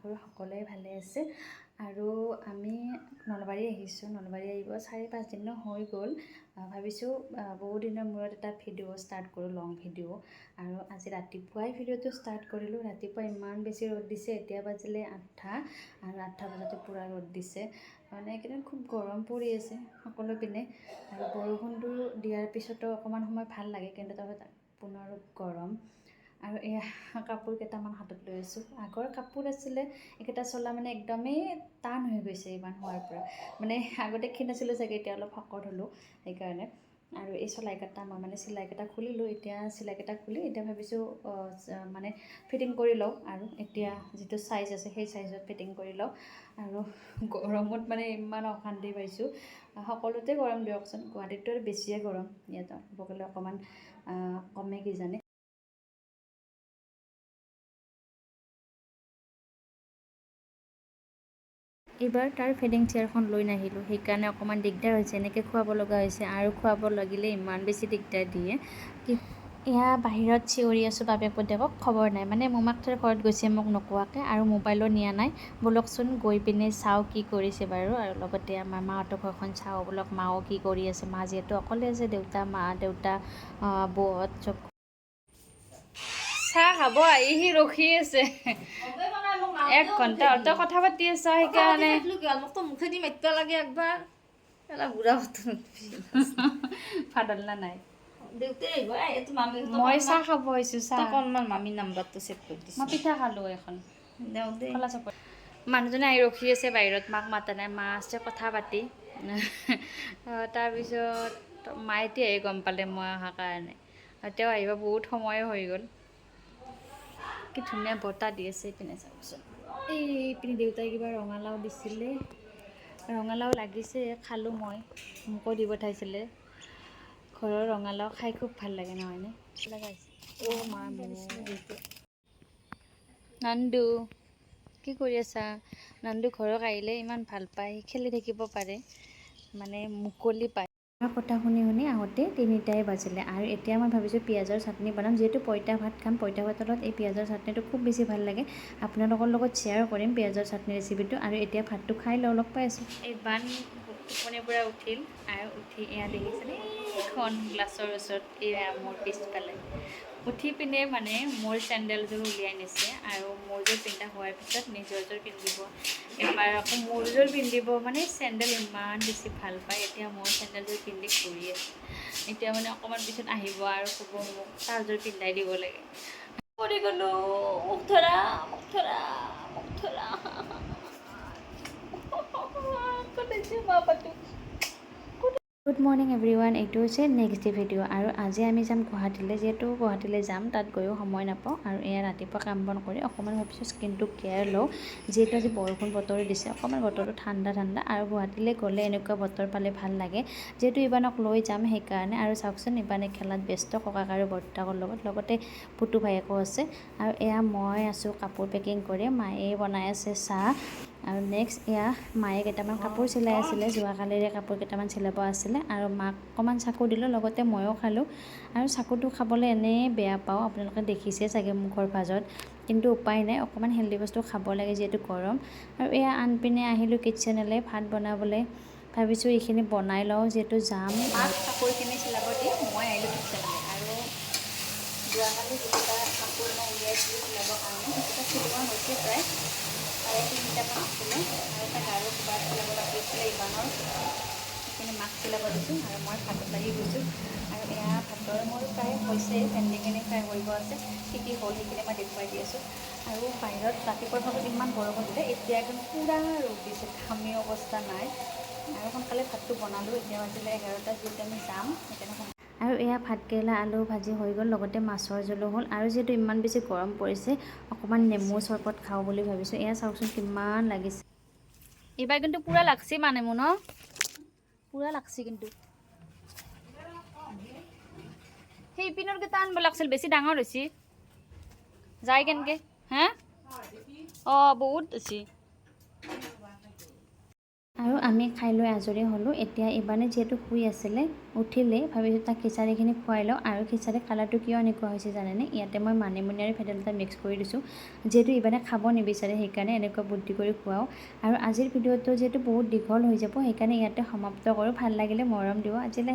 কৰোঁ সকলোৱে ভালে আছে। আৰু আমি নলবাৰী আহিছোঁ। নলবাৰী আহিব 4-5 দিনো হৈ গ'ল। ভাবিছোঁ বহু দিনৰ মূৰত এটা ভিডিঅ' ষ্টাৰ্ট কৰোঁ, লং ভিডিঅ'। আৰু আজি ৰাতিপুৱাই ভিডিঅ'টো ষ্টাৰ্ট কৰিলোঁ। ৰাতিপুৱা ইমান বেছি ৰ'দ দিছে। এতিয়া বাজিলে 8টা আৰু 8টা বজাতে পূৰা ৰ'দ দিছে। মানে এইকেইদিন খুব গৰম পৰি আছে সকলো পিনে। আৰু বৰষুণটো দিয়াৰ পিছতো অকণমান সময় ভাল লাগে, কিন্তু তাৰপিছত পুনৰ গৰম। আৰু এয়া কাপোৰ কেইটামান হাতত লৈ আছোঁ। আগৰ কাপোৰ আছিলে এইকেইটা, চলা মানে একদমেই টান হৈ গৈছে ইমান হোৱাৰ পৰা। মানে আগতে ক্ষীণ আছিলোঁ চাগে, এতিয়া অলপ শকত হ'লোঁ সেইকাৰণে। আৰু এই চোলাকেইটা মই মানে চিলাইকেইটা খুলিলোঁ। এতিয়া চিলাইকেইটা খুলি এতিয়া ভাবিছোঁ মানে ফিটিং কৰি লওঁ আৰু এতিয়া যিটো চাইজ আছে, সেই চাইজত ফিটিং কৰি লওঁ। আৰু গৰমত মানে ইমান অশান্তি পাইছোঁ। সকলোতে গৰম দিয়কচোন, গুৱাহাটীততো আৰু বেছিয়ে গৰম। ইয়াত ক'ব গ'লে অকণমান কমে কিজানি। এইবাৰ তাৰ ফিডিং চেয়াৰখন লৈ নাহিলোঁ, সেইকাৰণে অকণমান দিগদাৰ হৈছে। এনেকৈ খুৱাব লগা হৈছে আৰু খুৱাব লাগিলে ইমান বেছি দিগদাৰ দিয়ে কি। এয়া বাহিৰত চিঞৰি আছোঁ বাপেক পুতেকক, খবৰ নাই। মানে মোমাক ঘৰত গৈছে মোক নোকোৱাকৈ আৰু মোবাইলো নিয়া নাই। ব'লকচোন, গৈ পিনে চাওঁ কি কৰিছে বাৰু। আৰু লগতে আমাৰ মাহঁতৰ ঘৰখন চাওঁ ব'লক, মাও কি কৰি আছে। মা যিহেতু অকলে আছে, দেউতা, মা, দেউতা, বৌহঁত চব। চাহ খাব আহি সি ৰখি আছে এক ঘণ্টা। তই কথা পাতি আছ সেইকাৰণে। মোকতো মুখেদি মাতিব লাগে একবাৰ, এলা বুঢ়া। ভাত হ'ল না নাই? দেউতাই আহিব। এইটো মামী। মই চাহ খাব আহিছোঁ, চাহ। অকণমান মামীৰ নাম্বাৰটো ছেভ কৰি দিছোঁ। মই পিঠা খালোঁ এখন। দেওঁ দে। খোলা চাপৰি। মানুহজনে আহি ৰখি আছে বাহিৰত, মাক মাতা নাই। মা আছে কথা পাতি। তাৰপিছত মায়ে এতিয়াহে গম পালে মই অহাৰ কাৰণে আৰু তেওঁ আহিব বহুত সময়ো হৈ গ'ল। কি ধুনীয়া বতাহ দি আছে এইপিনে চাবচোন। এইপিনে দেউতাই কিবা ৰঙালাও দিছিলে, ৰঙালাও লাগিছে, খালোঁ মই। মোকো দি পঠাইছিলে। ঘৰৰ ৰঙালাও খাই খুব ভাল লাগে, নহয়নে? অ' মা, নন্দু কি কৰি আছা? নন্দু ঘৰত আহিলে ইমান ভাল পায়, খেলি থাকিব পাৰে, মানে মুকলি পায়। কথা শুনি শুনি আহোঁতে 3টাই বাজিলে। আৰু এতিয়া মই ভাবিছোঁ পিঁয়াজৰ চাটনি বনাম, যিহেতু পঁইতা ভাত খাম। পঁইতা ভাতৰ লগত এই পিঁয়াজৰ চাটনিটো খুব বেছি ভাল লাগে। আপোনালোকৰ লগত শ্বেয়াৰ কৰিম পিঁয়াজৰ চাটনি ৰেচিপিটো। আৰু এতিয়া ভাতটো খাই লওঁ, লগ পাই আছোঁ। ইভান টোপনিৰ পৰা উঠিল আৰু উঠি এয়া দেখিছেনে, এইখন গ্লাছৰ ওচৰত, এয়া মোৰ পিছফালে উঠি পিনে মানে মোৰ চেণ্ডেলযোৰ উলিয়াই নিছে আৰু মোৰযোৰ পিন্ধা হোৱাৰ পিছত নিজৰযোৰ পিন্ধিব, এবাৰ আকৌ মোৰযোৰ পিন্ধিব। মানে চেণ্ডেল ইমান বেছি ভাল পায়। এতিয়া মোৰ চেণ্ডেলযোৰ পিন্ধি ঘূৰি আছে। এতিয়া মানে অকণমান পিছত আহিব আৰু ক'ব মোক তাৰযোৰ পিন্ধাই দিব লাগে। পৰি গ'লো, মোক ধৰা, মোক ধৰা, মোক ধৰা। ক'ত আছে মা পাতো? গুড মৰ্ণিং এভৰিৱান, এইটো হৈছে নেক্সট ডে ভিডিঅ'। আৰু আজি আমি যাম গুৱাহাটীলৈ। যিহেতু গুৱাহাটীলৈ যাম, তাত গৈও সময় নাপাওঁ। আৰু এয়া ৰাতিপুৱা কাম বন কৰি অকণমান ভাবিছোঁ স্কিনটো কেয়াৰ লওঁ। যিহেতু আজি বৰষুণ বতৰ দিছে, অকণমান বতৰটো ঠাণ্ডা ঠাণ্ডা আৰু গুৱাহাটীলৈ গ'লে এনেকুৱা বতৰ পালে ভাল লাগে। যিহেতু ইবানক লৈ যাম সেইকাৰণে। আৰু চাওকচোন, ইবানে খেলাত ব্যস্ত ককাক আৰু বৰ্তাকৰ লগত, লগতে পুতু ভায়েকো আছে। আৰু এয়া মই আছোঁ কাপোৰ পেকিং কৰি, মায়ে বনাই আছে চাহ। আৰু নেক্সট এয়া মায়ে কেইটামান কাপোৰ চিলাই আছিলে, যোৱাকালিৰে কাপোৰ কেইটামান চিলাব আছিলে। আৰু মাক অকণমান চাকু দিলোঁ, লগতে ময়ো খালোঁ। আৰু চাকুটো খাবলৈ এনেই বেয়া পাওঁ, আপোনালোকে দেখিছে চাগে মুখৰ ভাজত, কিন্তু উপায় নাই, অকণমান হেল্ডি বস্তু খাব লাগে যিহেতু গৰম। আৰু এয়া আনপিনে আহিলোঁ কিটচেনলৈ ভাত বনাবলৈ। ভাবিছোঁ এইখিনি বনাই লওঁ, যিহেতু যাম। মাক কাপোৰখিনি চিলাব দি মই আহিলোঁ কিটচেনলৈ। আৰু যোৱাকালি যিকেইটা কাপোৰ মই উলিয়াইছিলোঁ চিলাবৰ কাৰণে, সেইকেইটা চিলোৱা হৈছে প্ৰায়। তাৰে তিনিটামান আছিলে আৰু এটা গাৰু কভাৰ চিলাব বাকী আছিলে ইবানৰ, সেইখিনি মাক চিলাব দিছোঁ আৰু মই ভাতত লাগি গৈছোঁ। আৰু এয়া ভাতৰ মোৰ প্ৰায় হৈছে, ভেন্দিখিনি ফ্ৰাই কৰিব আছে। কি কি হ'ল সেইখিনি মই দেখুৱাই দি আছোঁ। আৰু বাহিৰত ৰাতিপুৱাৰ ভাগত ইমান বৰষুণ দিলে, এতিয়া একদম পূৰা ৰ'দ দিছে, ঘামি অৱস্থা নাই। আৰু সোনকালে ভাতটো বনালোঁ। এতিয়া বাজিলে 11টা, যিহেতু আমি যাম সেইকাৰণে। আৰু এয়া ভাতকেৰেলা আলু ভাজি হৈ গ'ল, লগতে মাছৰ জোলো হ'ল। আৰু যিহেতু ইমান বেছি গৰম পৰিছে, অকণমান নেমু চৰবত খাওঁ বুলি ভাবিছোঁ। এয়া চাওকচোন কিমান লাগিছে এইবাৰ। কিন্তু পূৰা লাগছে মানে মোৰ ন পূৰা লাগছে, কিন্তু সেই পিনৰ কেইটা আনিব লাগছিল, বেছি ডাঙৰ হৈছে। যায় কেনেকে হা? অঁ, বহুত বেছি। আৰু আমি খাই লৈ আজৰি হ'লোঁ। এতিয়া ইবানে যিহেতু শুই আছিলে, উঠিলেই, ভাবিছোঁ তাক খিচাৰিখিনি খুৱাই লওঁ। আৰু খিচাৰি কালাৰটো কিয় এনেকুৱা হৈছে জানেনে? ইয়াতে মই মানিমুনি আৰু ভেদাইলতা মিক্স কৰি দিছোঁ। যিহেতু ইবানে খাব নিবিচাৰে, সেইকাৰণে এনেকুৱা বুদ্ধি কৰি খুৱাওঁ। আৰু আজিৰ ভিডিঅ'টো যিহেতু বহুত দীঘল হৈ যাব, সেইকাৰণে ইয়াতে সমাপ্ত কৰোঁ। ভাল লাগিলে মৰম দিব। আজিলৈ